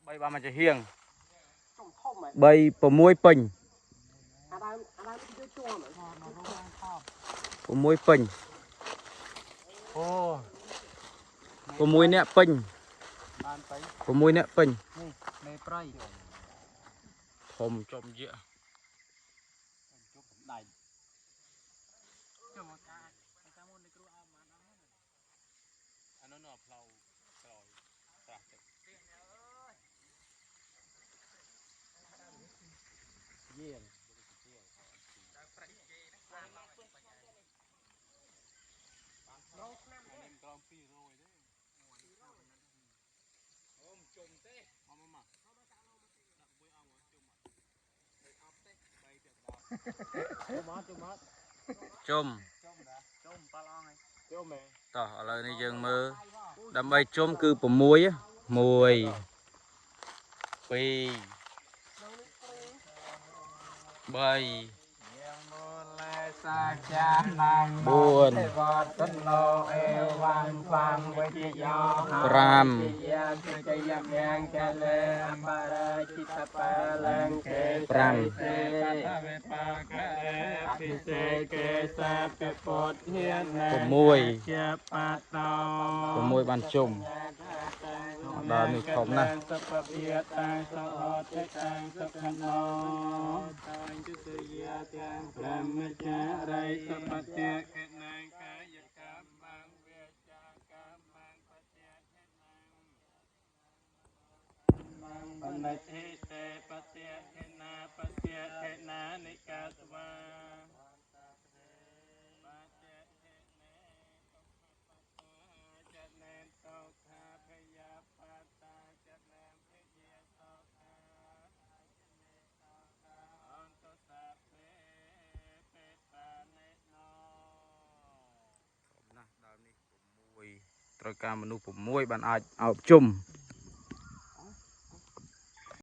3បានមកជាហៀង ចុំធំហ៎ 3 6ពេញ អាដើមអាដើមគឺជួម 6ពេញ អូ 6នាក់ពេញ បានទៅ 6នាក់ពេញ នេះមេប្រៃ ធំចំយៈ ជប់ដៃចុះមកកាកាមុននេះគ្រូអើបានអស់ អានោះនៅផ្លូវក្រោយត្រាស់ទឹក យាន ក្រោម200ទេអូមជុំទេមកមកមក មកជុំមក ជុំ ជុំប៉ាល់អងហើយជុំហ៎ តោះឥឡូវនេះយើងមើលដើម្បីជុំគឺ6 1 2 3 យាមូលេសាចានាង 4 ទេវតនោអេវ៉ាន់ហ្វាំវិជ្ជយោ 5 យាជយមង្គលេអបរាជិតបលង្កេ 5 សេតវេបាកេអភិសេកេសាពពុទ្ធធាន 6 ជាបតោ 6បានជុំ ដល់នេះធំណាស់ សុពភាតាំងសុអតិតាំងសុខណោតាំងជទយាទាំងព្រមចារិសុបតិកណង្កាយកម្មងវាចាកម្មងបតិហេណងបណ្ឌិទេបតិហេណាបតិហេណានិកាស្វាបតិហេនេចនេតោខាភយាបតាចនេភយាសោខាអន្តសាពេពេបានេណោ ធំណាស់ដើមនេះ6ត្រូវការមនុស្ស6បានអាចអោបជុំ